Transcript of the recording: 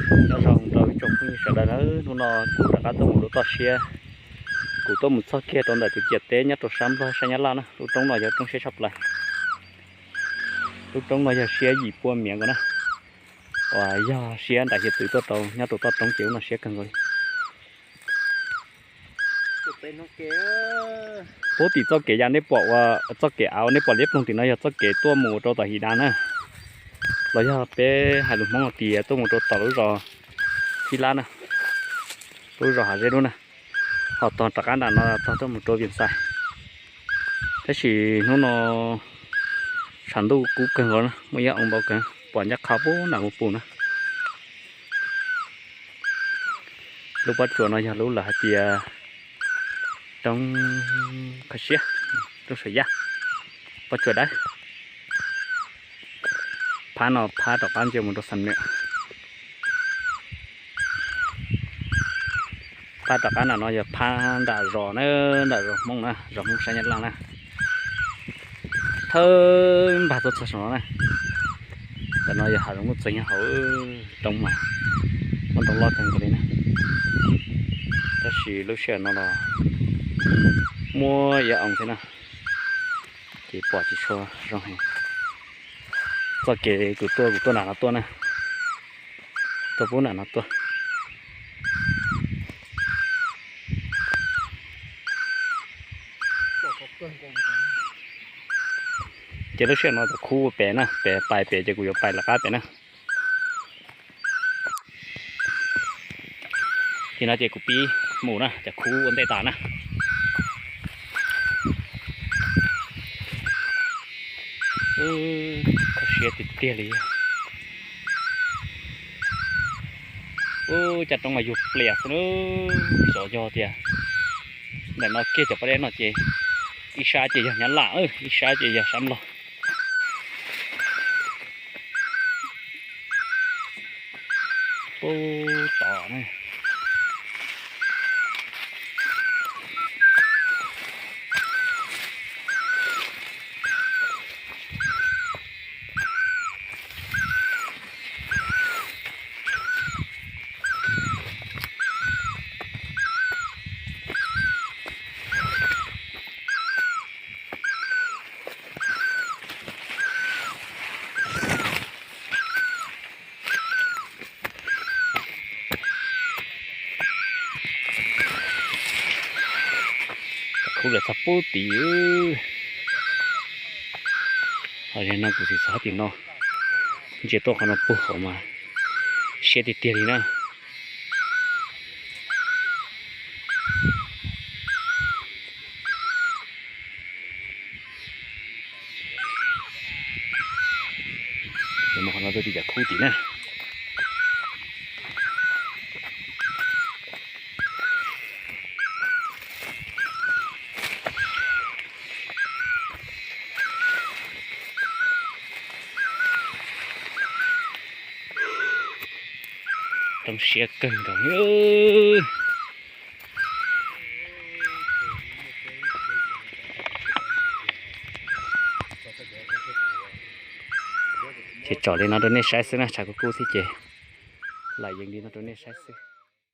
Nyob zoo rau ib tsoom phooj ywg sawv daws na, hnub no kuv rov qab tuaj mus rau toj siab. Kuv tuaj mus txog kiag rau ntawm tus ciam teb nyob rau sab Nplog sab Nyab Laj na. Lub roob no yog roob siab tshaj plaws. Lub roob no yog siab yim puas miav nkaus na. Uas yog siab nram hiav txwv tuaj rau nyob rau toj roob ces lub no siab kawg nkaus li. Puag tim txoj kev ya nej pom ua, txoj kev av uas nej pom liab ploog tim no yog txoj kev tuaj mus rau tom His Das na. Los yog peb hais lus Hmoob hais tias tuaj mus rau tom lub zos Phib Lab na, lub zos Hav Zeb Dub na. Ho tog rov qab nram no tog tuaj mus rau Vias Xais. Tab sis hnub no tshav ntuj kub kawg nkaus na, muaj ib oo ntau kawg, pom ncaj qha puag nram mus pus na. Lub pob tsuas no yog lub lawv hais tias roob qhov siab, roob saum yaj, pob tsuas dawb. Phab no phab rov qab ntsia mus rau Xam Nwm. Phab rov qab nram no yog phab nram zos na, nram zos Hmoob na, zos Hmoob sab Nyab Laj na. Thawj npag tuaj txog saum no na. Ntawm no yog hav zoov nuj txeeg nyob hauv, roob mas muaj ntoo loj kawg nkaus li na. Tab sis lub sij hawm no los muaj ib oo thiab na, ces pom tsis tshua zoo heev. Txoj kev kuv tuaj, kuv tuaj nram no tuaj na, tuaj puag nram no tuaj. Ces lub sij hawm no cov khub ua pem na, pem pais pem ces kuv yuav pais lawv qab pem na. Ces no ces kuv pib mus na, cov khub ua ntej tas na. Kho siab tiag tiag li. Ub, caj roob mas yuag plias xwb na. Xyov yog tias ntawm no kiag cov pas dej no ces ib sab ces yog Nyab Laj, ib sab ces yog sab Nplog. Pub tod na. Khub lawm txog pub tim. Ho no kuv tsis txog tim no, ntsia tuaj qhov no puag hauv mas siab tiag tiag li na. Ces mus qhov no tuaj tim cov khub tim na. Roob siab kawg nkaus. Ces tsom li no rau nej saib xwb na, tshav kub kub thiab ces lam yees li no rau nej saib xwb.